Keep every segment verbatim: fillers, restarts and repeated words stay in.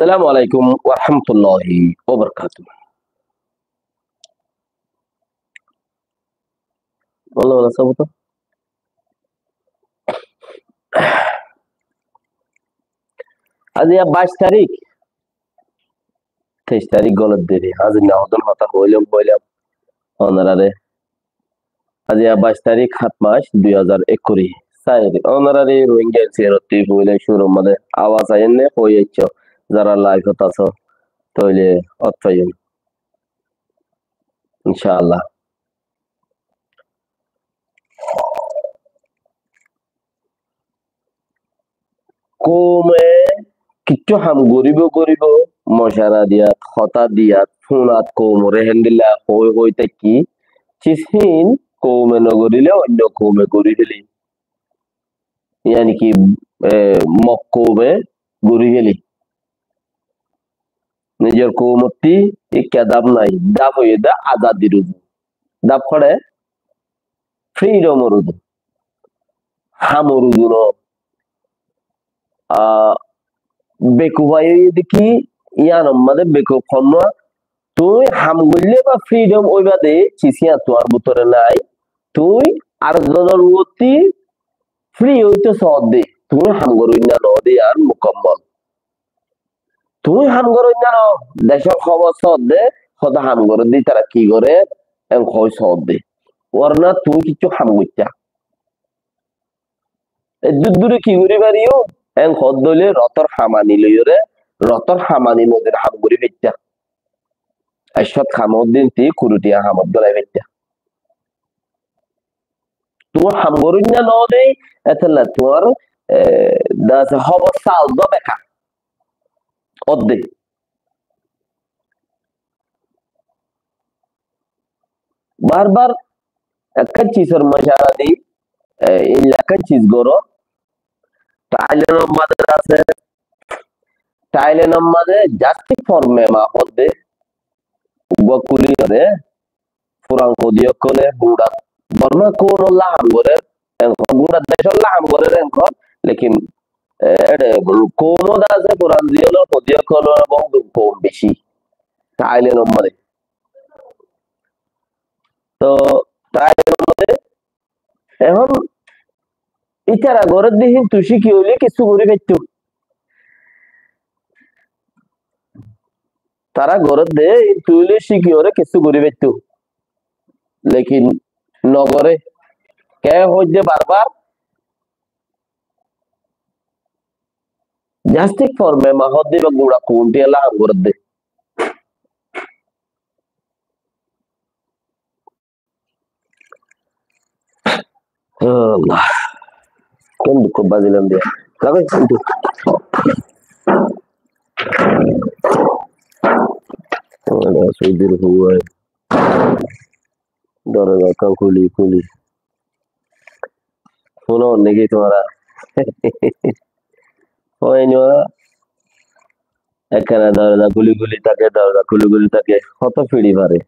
Assalamu alaikum warahmatulláhi wabarakátuhu. Wala wala sabuto. Aijja baic tarík, teic tarík golot deri. Aijja hodún hotá hoilam, hoilam onorare. Aijja baic tarík, háñt mac, dui házar ekkuri. Sair, onorare Rohingya N C R T hoile cúrur mazé abas aiyér né, hoi aicco, zara live ot asó, tóile ot faiyum. Incáallah. Koume kiccú ham goríbou, goríbou, mocara diyat, hotá diyat, fúnat, koumoré héndilla hoi hoi táikki, cis hín koume nogoríle oinno koume gorí féli. Yáni ki, e, Mog koume gorí féli. Nizor koumottí ikká daf nai, daf óiye dé azadir uzu. Daf hoçé? Freedom or uzu. Ham or uzu no. A, bekuf óiye dé ki, yián or mazé bekuf honnúa, tuñí ham goillé ba freedom óiba dé, cis yián tuáñr bútore nai, tuñí ar zonor uottí free óito soódde, tuñí ham goróinna noódde, yián mukammal. Tuñí ham goróinna noó, decór hóbor soódde, hoto ham gorédde, ítara ki goré, en hoi soódde. Warna tuñí kiccú ham goittá. Eddúr dure ki gorí fariyó? En hoódde óile rotór hamani loiyóre, rotór hamani mozir ham gorí faittá. Eccót hamot din ti kuri tiya hamot gólai faittá. Tuñí ham goróinna noódde, étolla tuáñr, e, dase hóbor sal dó bekar ódde. Barbar ekkán cisor mocara di, e, illa ekkán cis goró. Thailand or mazé asé, Thailand or mazé Justice for Myanmar hoódde, uggúa kúli goré, furan houdi ókkole gura Borma koumolla ham gorér, en hoó, gura decólla ham gorér, en hoó, lekin, e, eçe koum de asé, furan ziyólo houdi ókkol, koum beci Thailand or mazé. Toh Thailand or mazé ehón ítara gorédde híntu cíki óile kessú gorí faittó. Tará gorédde híntu óile cíki óre kessú gorí faittó. Lekin nogoré. Ke hoóidde barbar? Justice for Myanmar hoódde íba gura koum tiyalla ham gorédde. Allah. Ken dukko bazilam de. Labe, entu. Allah, sudir huwa. Doroza kan kuli, kuli. Fúno niki tuáñra? Fúno, ekkán doroza kuli, kuli táke, doroza kuli, kuli táke. Hoto firi fare.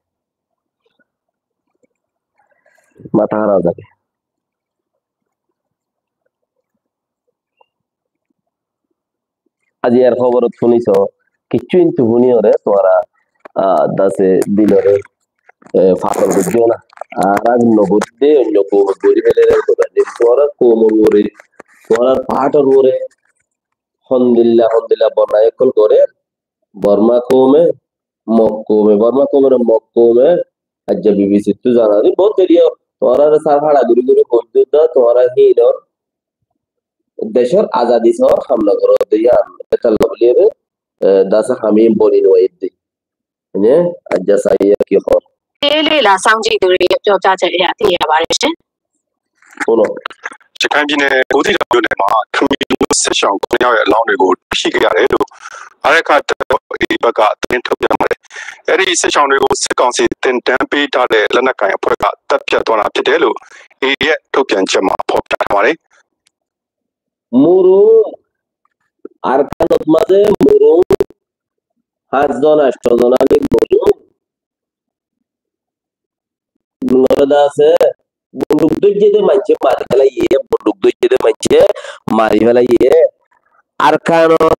Mata hára zage. Aijjar hóborot fúniso, kiccú intu fúniyóre tuáñra, ah, dase dilore, eh, fator goijjó na. Ar ag nogoridde, oinno koume gori félere, tuáñra koumor uore, tuáñrar fátor uore, hondilla, hondilla bonnai ókkol gorer, Borma koume, Mog koume, Borma koumore Mog koume, aijja B B C ttu zana di, bout deri ó, tuáñrare sar hára gori gori hoidde dá, tuáñra hínor decór azadi sór hamla goródde yián, étalla bóli ere, e, dase hami boni nuaidde. Ene, aijja sai ar ki hoó. Fúno. ရခိုင်ပြည်နယ် ဘူးသီးတောင်မြို့နယ်မှာ ခမီလူမျိုး စစ်ရှောင် ခုနစ်ယောက်ရဲ့ အလောင်းတွေကို တွေ့ရှိခဲ့ရတယ်လို့ အာရက္ခတပ်တော် AA ဘက်က သတင်းထုတ်ပြန်ပါတယ်။ အဲဒီစစ်ရှောင်တွေကို စစ်ကောင်စီ သင်တန်းပေးထားတဲ့ လက်နက်ကိုင်အဖွဲ့က သတ်ဖြတ်သွားတာဖြစ်တယ်လို့ AA ရဲ့ ထုတ်ပြန်ချက်မှာ ဖော်ပြထားပါတယ်။ Murum, Arkanot mazé murum, háñt zon, ancto zon ani murum. Ngoré de asé, bonduk dóijje de maincé mari félaiye, bonduk dóijje de maincé mari félaiye. Arkanot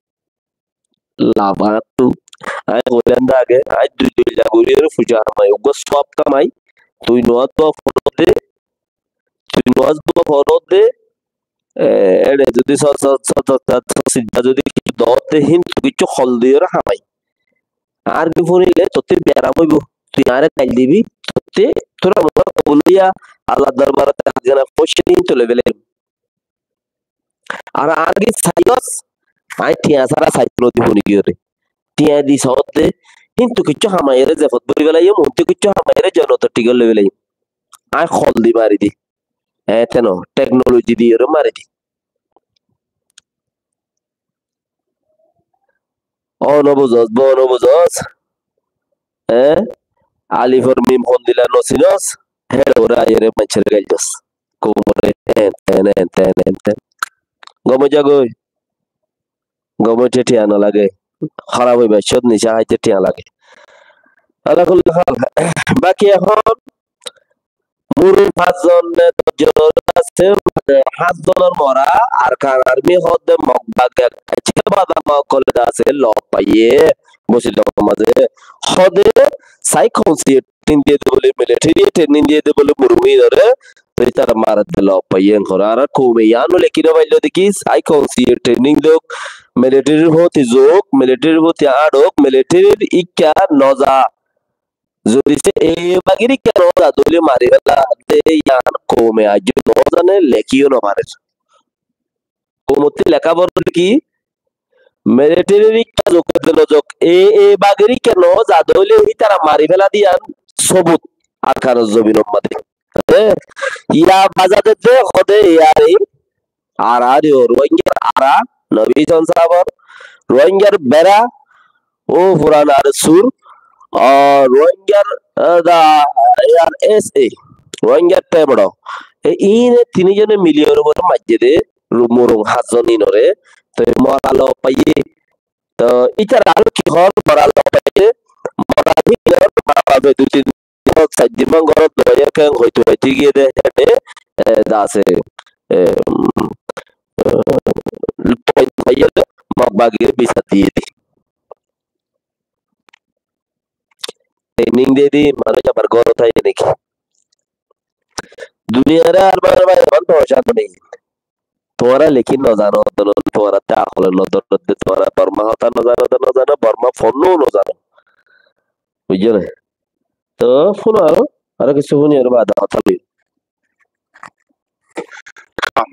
Laf añáttu. Aññí hoilám de age, aññí dui dui lak gorí ore fucá hamai, uggúa sóab kamai, tui nomás dua foródde, tui nomás dua foródde, e, eçe zodi so-, so-, so-, so-, so-, sijja zodi kissú doódde, híntu kissú hol diyóre hamai. Añár ki fúnile tottú beram óibo, tui añáre gail dibi, tottú, tora mora kobul óiya, Allar dorbarot ekgana foicá ni híntu loi felaiyum. Ar añár ki saiyós, aññí thiañ sára saiyós nodi fúni giyóre. Thiañ di soódde, híntu kiccú hamaiyóre zefot bóri felaiyum, híntu kiccú hamaiyóre jonotor thikot loi felaiyum. Aññí hol di mari di. Eéte no, teknoloji diyóre mari di. Ó nobuzós, bó nobuzós. Eé? Alifor mim hondilla nosinós, héçe uore aiyóre maincóre gail dos. Koumore en ten, en ten, en ten. Gom ói zagói. Gom óite thiañ no lage. Hóraf óibar cót nicá háite thiañ lage. Ala kulli hál. Baki ehón Murung fañszon ne doc zonor asé, fañszonor mora, Arkan Army hoódde Mog bage aiccé, bada Mog ókkole de asé, lof faiyé, bosir lomar mazé. Hoódde sai kounciye training diyé de bóli, military ye training diyé de bóli murung inore, toi tara maredde lof faiyé en hoór. Añárar koume yiáno lekí no failló de ki, sai kounciye training dok, military r foti zuk, military r foti añçok, military r ikká noza. Zodi se e bagir ikká no za dóile mari féla de, yián koume aijjó no zane, lekíyo no farer. Koumottú leká forer ki, military r ikká zuk de no zuk, e, e bagir ikká no za dóile ítara mari féla de yián sobut Arkanor zobinor mazé. E, yá baza de de hode yari, Ara diyo, Rohingyar ara, Nobi Hison sábor, Rohingyar bera, ó furan ar sur, ar Rohingyar, ah, da, yar S A, Rohingyar temdo. E, ine tini zone mili ore bole maijje de, ru-, murung háñt zon inore, to mora lof faiyé. To ítara aró ki hoór, mora lof faiyé, mora hín hoór, ma bafe dui tin Sair din man górot no faiyé, keng hoito hoito giyé de, héçe, e, dase, e, um, e, point faiyé de, Mog bagire bisar diyé de. Training diyé de, manúic abar górot aiyé niki. Duniyare ar mane bái, eman tomacá nai. Tuáñra lekin no zano, tuáñrattú akole no dóre de, tuáñra Borma hotá no zano de, no zano, Borma fonno no zano. Buijjó né? Tó fúno aró, aró kissú fúni aró baade hotá hoiyum.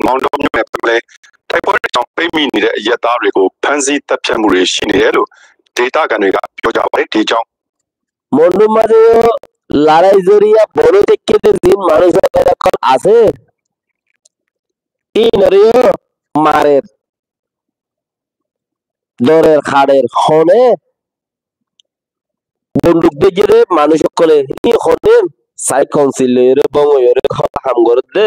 မောင်တောမြို့နယ် ပလဲ၊ တိုက်ပွဲတွေကြောင့် ပိတ်မိနေတဲ့ အရပ်သားတွေကို ဖမ်းဆီးသတ်ဖြတ်မှုတွေ ရှိနေတယ်လို့ ဒေသခံတွေက ပြောကြပါတယ်။ ဒီအကြောင်း။ Mondhumari lorái zoriya bóli táikke de zin manúic ókkol asé, ínoreyó marer, dórer, haçer, hone, bonduk dóijje de manúic ókkole, hí honen, sai konsil loiyóre, bom loiyóre, hotá ham gorédde,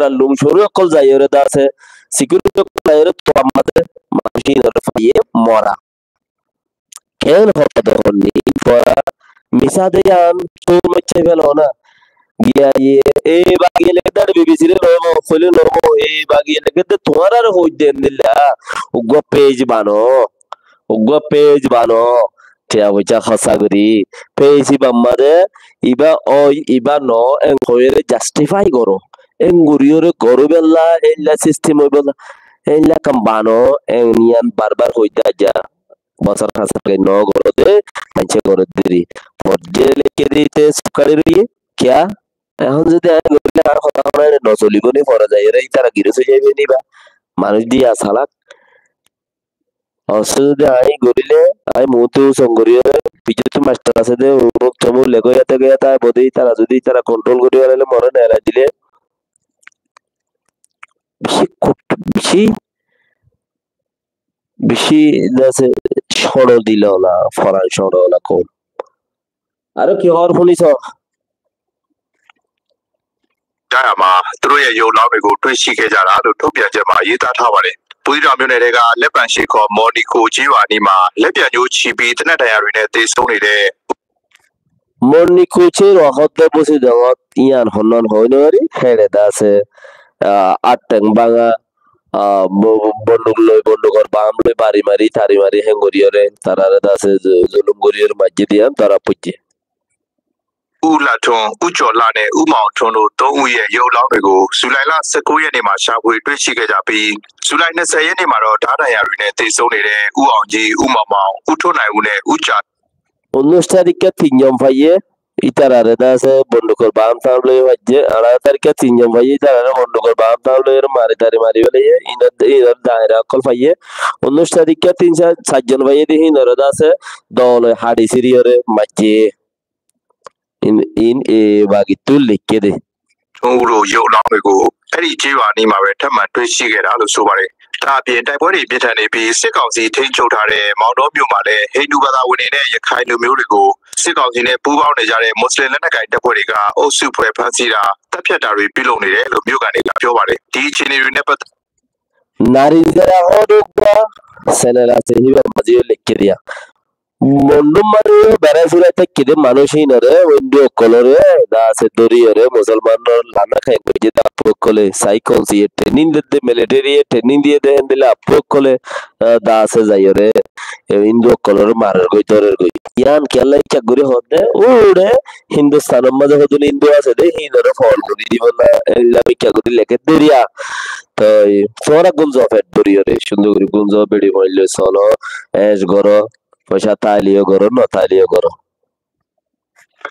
ítara lum córu ókkol zaiyóre de asé, sikiuriti ókkol zaiyóre tuwar mazé manúic ínore faiyé mora. Keén hoó de honni fora misá de yián cóur moiccá felo na. Giyé, ei bagiyé lekédde ar bibisire noóibo, hoilé noóibo, ei bagiyé lekédde tuáñrare hoóidde endilla, uggúa page bano, uggúa page bano, tiya foicá hósa gorí, page ibá mazé, ibá ói, ibá noó, en hoiyóre justify goró, en goríyore goró bella, eilla system óibolla, eilla ekkán bano, en yián barbar hoidde aijjá. Bosór fañs age no goródde, maincé goródde ri. Foijjá lekí dite sukari roiyé, kiyá? Ehón zodi añí goríle añár hotá honai no solibó ni, fore zaiyóre ítara girós ói zaibói ni ba? Manúic diya salak. Ossé zodi añí goríle, añí muúntu usón goríyóre, piçóttu mastor asé dé, umuk tomuk legó yáte giyá táibo dé, ítara zodi ítara control gorí felailé, more nelai dilé, bicí kut-, bicí bicí dase cóñço dile ola, foran cóñço ola koum. အရၢၣ် ကီႁွၼ်ႉ ၽူၼ်းလီႉသေႃး ဒါရမ သူတို့ရဲ့ရုပ်အလောင်းတွေကို တွေ့ရှိခဲ့ကြတာလို့ ထုတ်ပြန်ချက်မှာ ရေးသားထားပါတယ်။ ဘူးသီးတောင်မြို့နယ်ထဲက လက်ပံရှည်ခေါ် မော်နီကိုကျေးရွာအနီးမှာ လက်ပံညိုချီပြီး သေနတ်ဒဏ်ရာတွေနဲ့ သေဆုံးနေတဲ့ မော်နီကိုကျေးရွာ ဟော်ဒဲ ဘူးသီးတောင် ယင်း ဟိုနွမ်း ဟိုနွမ်း ရီ ဟဲရဒါသဲ အာ အတ်တၢင်းဘၣ်ငါ အာ ဘ- ဘ- ဘန္ဒုကလွဲ ဘန္ဒုကလွဲ ဘၣ်မလွဲ ဘၣ်ရီမရီ တၢ်ရီမရီ ဟဲငိုရီယိုရဲ တၢ်ရဒါသဲ ဇ- ဇုလူမ်ဂိုရီယိုရဲ မတ်စ်ၵိတ် ယင်း တၢ်ရပူၺ်ကဲ ဦးလှထွန်း၊ ဦးကျော်လှနဲ့ ဦးမောင်ထွန်းတို့ သုံးဦးရဲ့ ရုပ်အလောင်းတွေကို ဇူလိုင်လ ဆယ့်ကိုးရက်နေ့မှာ ရှာဖွေတွေ့ရှိခဲ့ကြပြီး ဇူလိုင် နှစ်ဆယ့် ရက်နေ့မှာတော့ ဓားဒဏ်ရာတွေနဲ့ သေဆုံးနေတဲ့ ဦးအောင်ကြီး၊ ဦးမောင်မောင်၊ ဦးထွန်းနိုင်ဦးနဲ့ ဦးကြာ Unnúic tarikká tin zon faiyé, ítararé de asé bondukor bam tam loi faijjé, añçáro tarikká tin zon faiyé, ítararé bondukor bam tam loi mari dari mari félaiye, inor, inor daira ókkol faiyé. Unnúic tarikká tin sa- sair zon faiyé de hínoré de asé doo loi haçi síriyóre maijjé. In, in e bagittú leikké dé. တို့ရုပ်အလောင်းတွေကို အဲ့ဒီကျေးရွာအနီးမှာပဲ ထပ်မံတွေ့ရှိခဲ့တာလို့ ဆိုပါတယ်။ ဒါ့အပြင် တိုက်ပွဲတွေပြင်းထန်နေပြီး စစ်ကောင်စီထိန်းချုပ်ထားတဲ့ မောင်တောမြို့မှာလည်း ဟိန္ဒူဘာသာဝင်တွေနဲ့ ရခိုင်လူမျိုးတွေကို စစ်ကောင်စီနဲ့ပူးပေါင်းနေကြတဲ့ မွတ်စလင်လက်နက်ကိုင်တပ်ဖွဲ့တွေက အုပ်စုဖွဲ့ဖမ်းဆီးတာ၊ သတ်ဖြတ်တာတွေ ပြုလုပ်နေတယ်လို့ မြို့ခံတွေက ပြောပါတယ်။ ဒီအခြေအနေတွေနဲ့ပတ်သက် Narizera hódugga senel asé, híbar mazé yó leikké diya. Mondhúm mazé yó berai furai táikke dé manúic híinoré, Hindu ókkolóre, de asé dóriyoré, Musolmanor lana kaiyem goijjé dé appú ókkolé, saikon siye training dedde, military ye training diyé dé héndilla appú ókkolé, ah, de asé zaiyoré, e, Hindu ókkolóre marer goi, dórer goi. Yián kiyólla ikká gorí hoódde, uçé Hindustanor mazé hodún Hindu asé dé, híinoré fool gorí dibo ná, endilla ikká gorí leké dóriya. Toi, tuáñra gúnzo, fet bóriyoré, cúndor gorí gúnzo, biri foin loi solo, ec goró, foicá táile yó goró, no táile yó goró.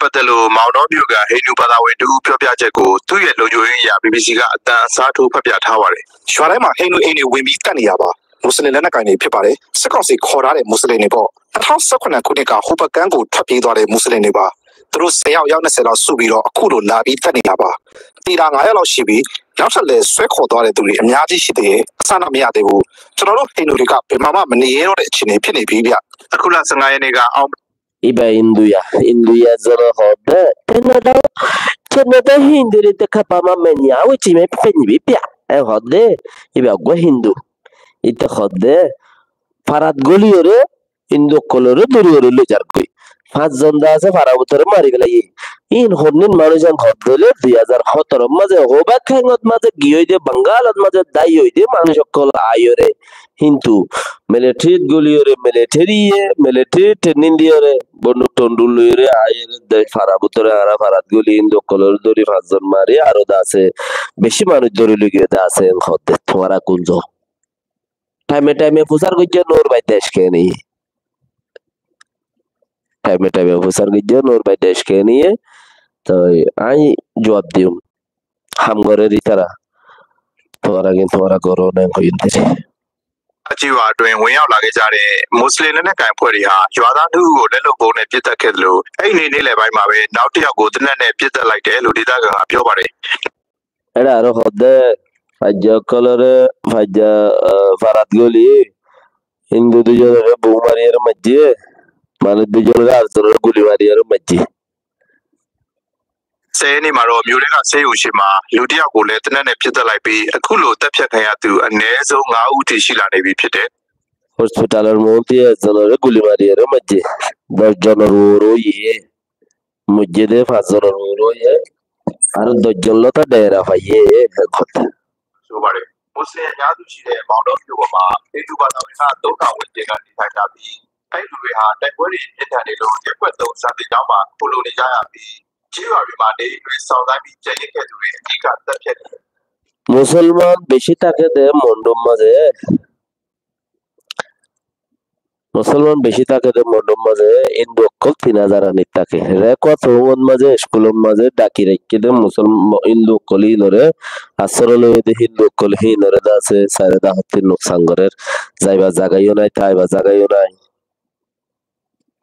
Patalo မောင်တောမြို့က ဟိန္ဒူဘာသာဝင်တဦး ပြောပြချက်ကို သူ့ရဲ့လုံခြုံရေးအရာ ဘီဘီစီက အသံအစားထိုး ဖတ်ပြထားပါတယ်။ ရွာတိုင်းမှာ ဟိန္ဒူအိမ်တွေဝင်ပြီး သတ်နေတာပါ။ မွတ်စလင်လက်နက်ကိုင်တွေ ဖြစ်ပါတယ်။ စစ်ကောင်စီခေါ်ထားတဲ့ မွတ်စလင်တွေပေါ့။ နှစ်ထောင့်ဆယ့်ခုနစ်ခုနှစ်က ဟိုဘက်ကမ်းကို ထွက်ပြေးသွားတဲ့ မွတ်စလင်တွေပါ။ သူတို့ ဆယ်ယောက် ယောက် နှစ်ဆယ်လောက် စုပြီးတော့ အခုလို လာပြီး သတ်နေတာပါ။ သေတာ ငါးယောက်လောက်ရှိပြီး နောက်ထပ်လည်း ဆွဲခေါ်သွားတဲ့သူတွေ အများကြီးရှိသေးတယ်။ အစအန မရသေးဘူး။ ကျွန်တော်တို့ ဟိန္ဒူတွေက ဘယ်မှာမှ မနေရဲတော့တဲ့ အခြေအနေ ဖြစ်နေပြီဗျ။ အခုလ ဆယ့်ငါးရက်နေ့က အောင် Ibá Hindu ya, Hindu ya zone hoódde, tenedá, tenedá Hindu re te kapama menya, awe chime penyi bipia, en hoódde, ibá uggúa Hindu, ite hoódde, farat góliyoré, Hindu ókkolóre dóriyoré loi zargói. Fañs zon de asé, farar bútore mari félaiye. Iín honnín manúic en hoódde óile, dui házar hótoro mazé, hobak héngot mazé giyói de, Bangalot mazé dái ói de manúic ókkol aiyóre. Kintu military t góliyoré, military ye, military training diyoré, bonduk tonduk loiyoré aiyóre de farar bútore, añára farat góli Hindu ókkolóre dóri fañs zon mari, aró de asé, beci manúic dóri loi giyé de asé, en hoódde, tuáñra gúnzo. Thaime thaime fusár goijjé Nur bái dec kene. Thaime thaime fusár goijjé Nur bái dec kene. Toi añí juab diyum. Ham gorér ítara. Tuáñra gin tuáñra goró né hoiyum deri. ကျေးရွာအတွင်း ဝင်ရောက်လာခဲ့ကြတဲ့ မွတ်စလင်လက်နက်ကိုင်အဖွဲ့တွေဟာ ရွာသားနှစ်ဦးကို လက်လုပ်ဗုံးနဲ့ ပစ်သတ်ခဲ့သလို အဲ့ဒီနေ့ နေ့လယ်ပိုင်းမှာပဲ နောက်တစ်ယောက်ကို သေနတ်နဲ့ ပစ်သတ်လိုက်တယ်လို့ ဒေသခံက ပြောပါတယ်။ Ére aró hoódde, faijja ókkolóre, faijja, ah, farat góli, Hindu duizonoré bom mariyóre maijjé, manúic duizonoré ar zonoré guli mariyóre maijjé. ဆယ်ရက်နေ့မှာတော့ မြို့ထဲက ဆေးရုံရှေ့မှာ လူတစ်ယောက်ကိုလည်း သေနတ်နဲ့ ပစ်သတ်လိုက်ပြီး အခုလို သတ်ဖြတ်ခံရသူ အနည်းဆုံး ငါးဦးအထိ ရှိလာနေပြီ ဖြစ်တယ်။ Hospitalor muúntu ek zonoré guli mariyóre maijjé, doc zonor uore óiye. Moijjé dé fañs zonor uore óiye, aró doc zon lóta dera faiyé, en hoódde. ဆိုပါတယ်။ မွတ်စလင်အများစုရှိတဲ့ မောင်တောမြို့ပေါ်မှာ ဟိန္ဒူဘာသာဝင်က သုံးထောင်ဝန်းကျင်က နေထိုင်ကြပြီး အဲ့ဒီလူတွေဟာ တိုက်ပွဲတွေပြင်းထန်နေလို့ ရပ်ကွက်သုံး စာသင်ကျောင်းမှာ ခိုလှုံနေကြရပြီး ကျေးရွာတွေမှာ နေအိမ်တွေ စောင့်ဆိုင်းပြီး ကျန်ရစ်ခဲ့သူတွေ အဓိက သတ်ဖြတ်နေတယ်။ Musolman beci táke dé Mondhúr mazé, Musolman beci táke dé Mondhúr mazé, Hindu ókkol tin házar anit táke. Rekuwa toungot mazé, iskulot mazé daki raikké dé Musolm-, Hindu ókkol híinoré, asóro loiyé dé Hindu ókkol híinoré de asé, sairó dahótti nuksan gorér. Zaibar zaga yó nái, táibar zaga yó nái.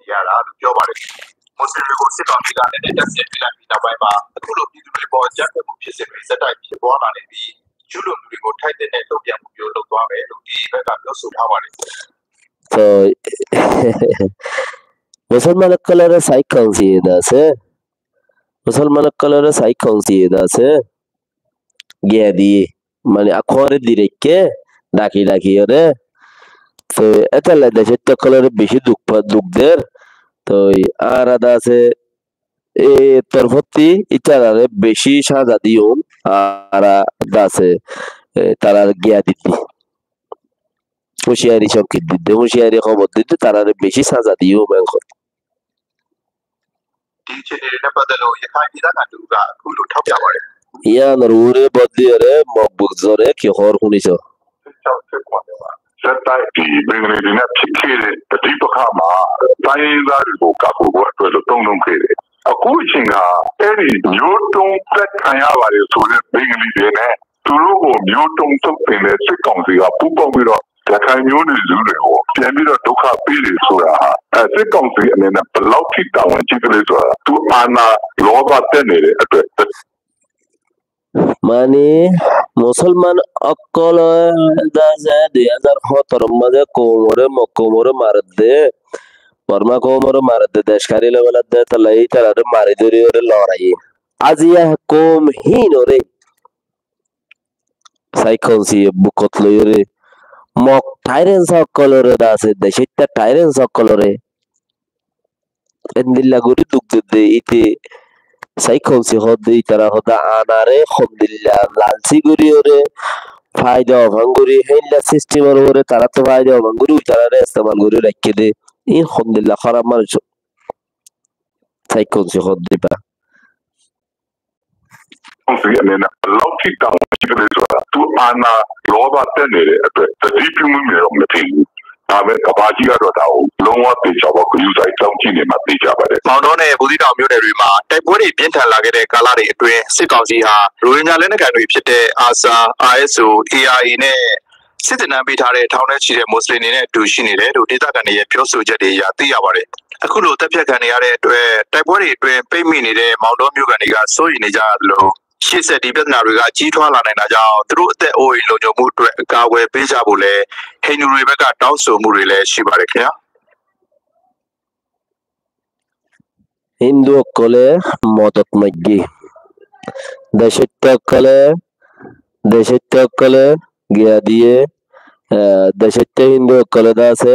နေရတာလို့ ပြောပါတယ်။ မွတ်စလင်တွေကို စစ်ကောင်စီက လက်နက်တပ်ဆင်ပေးလိုက်ပြီး နောက်ပိုင်းမှာ အခုလို ပြည်သူတွေအပေါ် အကြမ်းဖက်မှုဖြစ်စဉ်တွေ ဆက်တိုက်ဖြစ်ပွားလာနေပြီး ကျူးလွန်သူတွေကို ထိုက်သင့်တဲ့ တုံ့ပြန်မှုမျိုး လုပ်သွားမယ်လို့ AA ဘက်က ပြောဆိုထားပါတယ်။ Toi, Mus- Musolman ókkolore saikkonsi ede asé, Musolman ókkolore saikkonsi ede asé, giya diye, mane, akkuware direkké dhaki dhaki ore. Toi étalla decóitta ókkolore beci duk fa-, duk der. Toi añára de asé, e torfótti ítarare beci sáñza diyum, añára de asé, e, tarare giya didde. Huciyari sonkit didde, huciyari hóbor didde, tarare beci sáñza diyum ehón. Yián or uore boddi ore Mok Bukzore ki hoór fúniso? Bengale din ná thík kiyé de, thík tó ká ma, táyín dá ri ko ká ko gua tó tó tó ká kiyé de. Akú cín ga, éri yó tó pek ká yá ba re só de Bengale din né. Turóko myó tóñtok teine síkkaunsi ga púbbaun bíro, Rakáin myó ni zúre go, tiañ bíro dóka bíre sóra ha. E, síkkaunsi ene bláu thík taun chíkle sóra. Tú ana loba tenere, e, e. Mani, Musolman ókkole de asé dui házar hótoro mazé koumore, Mok koumore maredde, Borma koumore maredde, dec hári loi beladde, tolla ítarare mari dóri ore lorai. Aziya koum híinore Saikkonsi bukot loiyóre Mok tyrants ókkolore de asé, decóitta tyrants ókkolore endilla gorí duk dedde, íte saikkonsi hoódde, ítara hoódde anare hondilla lalsi goríyore, faida ofán gorí, héilla sistemor uore taráttu faida ofán gorí, ítarare estemal gorí raikké dé, íin hondilla hóraf manúic saikkonsi hoódde íba. Tú ana loba tenere, e, e, di piñu mi rom ne tin. Abe ka baji ga do dao, longwa pe chaba ko yu sai tao chi ne ma pe chaba de. မောင်တောနဲ့ ဘူးသီးတောင်မြို့နယ်တွေမှာ တိုက်ပွဲတွေ ပြင်းထန်လာခဲ့တဲ့ ကာလတွေအတွင်း စစ်ကောင်စီဟာ ရိုဟင်ဂျာ လက်နက်ကိုင်တွေဖြစ်တဲ့ အာဆာ၊ အာအက်စ်အို၊ အေအိုင် နဲ့ စစ်သင်တန်းပေးထားတဲ့ ထောင်နဲ့ချီတဲ့ မွတ်စလင်တွေနဲ့အတူ ရှိနေတယ်လို့ ဒေသခံတွေရဲ့ ပြောဆိုချက်တွေအရ သိရပါတယ်။ အခုလို သတ်ဖြတ်ခံနေရတဲ့အတွက် တိုက်ပွဲတွေအတွင်း ပိတ်မိနေတဲ့ မောင်တောမြို့ခံတွေက စိုးရိမ်နေကြသလို ရှေ့ဆက် ဒီပြဿနာတွေက ကြီးထွားလာနိုင်တာကြောင့် သူတို့အသက်အိုးအိမ် လုံခြုံမှုအတွက် အကာအကွယ်ပေးကြဖို့လည်း ဟိန္ဒူတွေဘက်က တောင်းဆိုမှုတွေလည်း ရှိပါတယ်ခင်ဗျာ။ Hindu ókkole modot maigge. Decóitta ókkole, decóitta ókkole giya diye, e, decóitta Hindu ókkole de asé,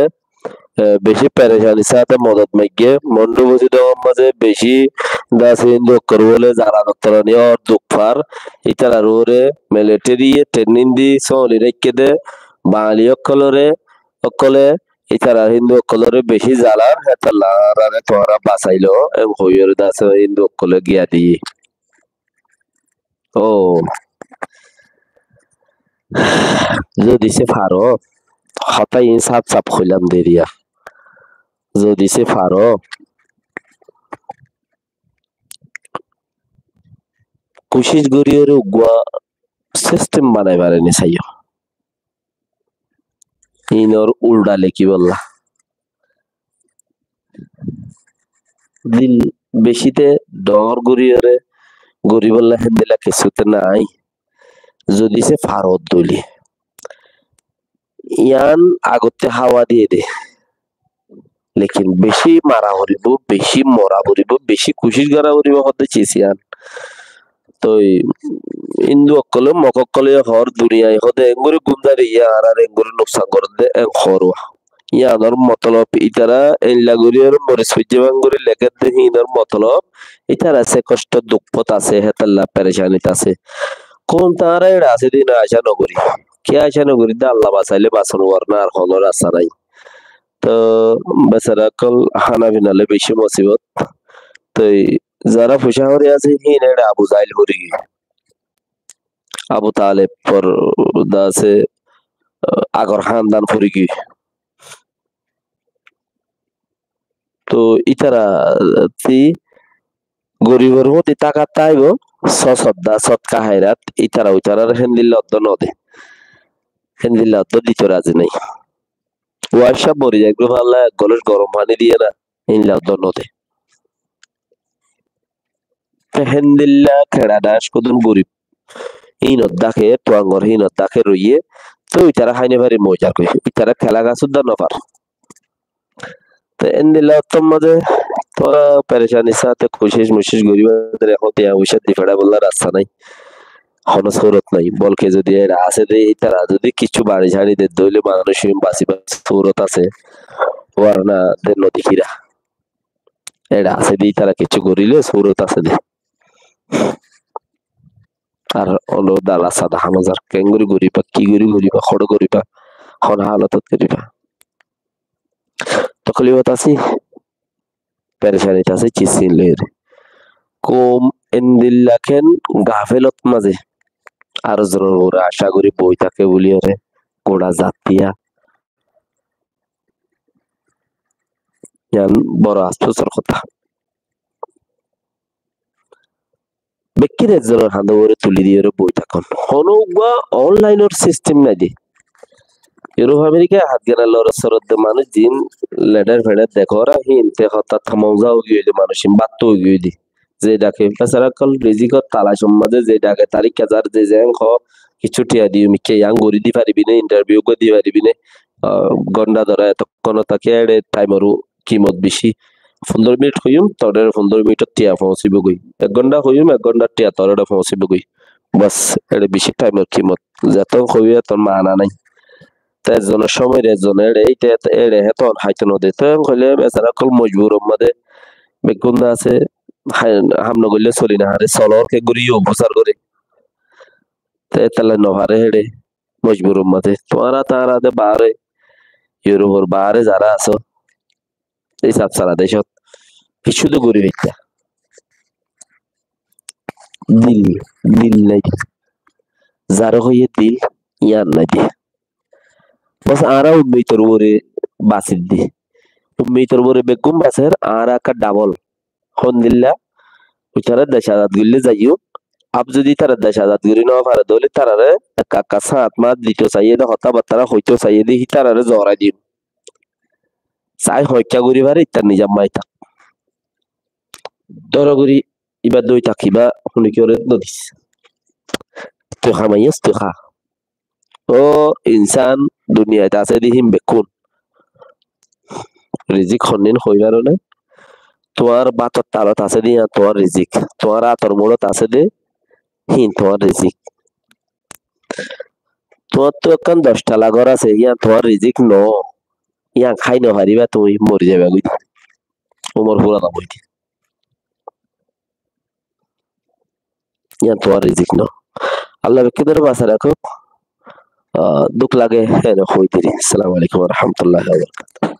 e, beci perecani sáte modot maigge. Mondu buzi dogor mazé beci de asé Hindu ókkol bóle zara dottorani or duk far. Ítarar uore military ye training di sóli raikké de Bangali ókkolore, ókkole Ítara Hindu ókkolore beci zalar, hétolla añárare tuáñra basailo, em hoiyóre de asé Hindu ókkole giya diye. Ó, zodi se faro, hotá iín saf saf hoilam de eriya. Zodi se faro, kucíc goríyore uggúa sistem banai fare ni saiyó. Inor ulda lekíbolla. Dil becíte dhoóñr goríyore goríbolla héndilla kessú te nái. Zodi se farot dóile. Yián agotte háwa diyé de. Lekin bicí mara foribó, bicí mora foribó, bicí kucíc gorá foribó hoódde cis yián. Toi Hindu ókkole, Mok ókkole hoór duniyai hoóde engori gúm zari, yián añáre engori nuksan gorédde, en hoór. Yiánor motolob ítara eilla gorí aró moris foijjé bang gorí lekédde, híinor motolob ítara asé koshto duk fot asé, hétolla perecanit asé. Koum tañára eçe asé de híin acá nogorí. Kiyá acá nogorí de, Alla basaile bason uore, ar honó rasta nái. Toi besara ókkol hána fina loi bicí mosibot. Toi zara fucá fori asé, híin eçe Abu Zail fori giyé. Abu Taleb for de asé, agor hándan fori giyé. Toi ítara ti goribor foti tákat táibo, sót sodda, sótka hairat, ítara uitarare héndilla oddó node. Héndilla oddó dito razi nái. Uaccá mori zaigói falla ek golóc gorom faní diyé na, héndilla oddó node. Te héndilla keça dhac hodún gorib. Híinot dáke, tuangor híinot dáke roiyé. Te uitara hái nofari moizar goi. Uitara kela gas udda nofar. Te héndilla ottór mazé Tuáñra perecanir sáte kucíc mucíc goríba de, ehón tiañ foicá di feçá bolla rasta nái, honó surot nái. Bolke zodi eçe asé de, ítara zodi kissú bañçi sáñçi de óile manúic basibar surot asé, warna de no dekíra. Eçe asé de ítara kissú goríle surot asé de. Ar ólo dala sada hánozar, keéngorí goríba, ki gorí goríba, hoçé goríba, hon halotot goríba. Toklifot así, perecanit así, cissin loiyóre. Koum endilla keén gafelot mazé, ar zonor uore acá gorí boi táke buliyóre, gura zatiya. Yián boro afsusor hotá. Bekkín ekzonor hañdor uore tuli diyóre boi tákon. Honó uggúa onlainor sistem nái de. Iuróp Amerika e hátgana lorot sorot de manúic zin ledher fedher dekór, híin te hotá tamamza óigiyoi de, manúic ín báttu óigiyoi de. Ze dhake, besára ókkol rizikor talacor mazé ze dhake, tarikka zar, ze zeén hoó, kissú thiañ diyum, ikká yián gorí di faribí né, intarviu uggúa di faribí né, ah, gónda dóra etokkón táke, eçe thaimor kimot bicí. Fundóro minit hoiyúm, toré fundóro minitor thiañ foóñsibói. Ek gónda hoiyúm, ek góndar thiañ toré foóñsibói. Bas, eçe bicí thaimor kimot. Zetón hoiyó etón maana nái. Te ekzonor cómoire ekzone eçe, íte eçe héton háito no de. Te hoilé besára ókkol mojburor mazé beggún de asé, há-, ham no goillé soli no faré, solor keéngorí yó fusár goré. Te étella no faré eçe, mojburor mazé. Tuáñra tañra de baáre, Iurópor baáre zará asó, Isab sara decót kissú de gorí faittá. Dil, dil nái de. Zaré hoiyé dil, yián nái de. Bas añára ummitor uore basidde. Ummitor uore beggún baser, añára ekka dhabol. Hondilla, ítara dec azad goillé zaiyum. Ab zodi ítara dec azad gorí no fare de óile ítarare ekka ekka sát mat dito saiyé de, hotábattara hoito saiyé de, ítarare zorai diyum. Sai hoikká gorí fare, ítar nizam mai tak. Dóro gorí ibá dói tak, ibá hone kiyóre no dis. Tui hamaiyós, tui há. Ó insán, duniyait asé de híin bekkún. Rizik honnín hoi faro né? Tuáñr bátor thalot asé de yián tuáñr rizik. Tuáñr átor muçot asé de híin tuáñr rizik. Tuáñttú ekkán doc tala gór asé, yián tuáñr rizik noó. Yián hái no faribá, tuñí mori zaibá goi de. Umor fura no óiye de. Yián tuáñr rizik noó. Allah bekkúnore basai rakók. Ah, duk lage, héne hoi diri. Assalamu alaikum wa rahmatullahi wa barakatuhu.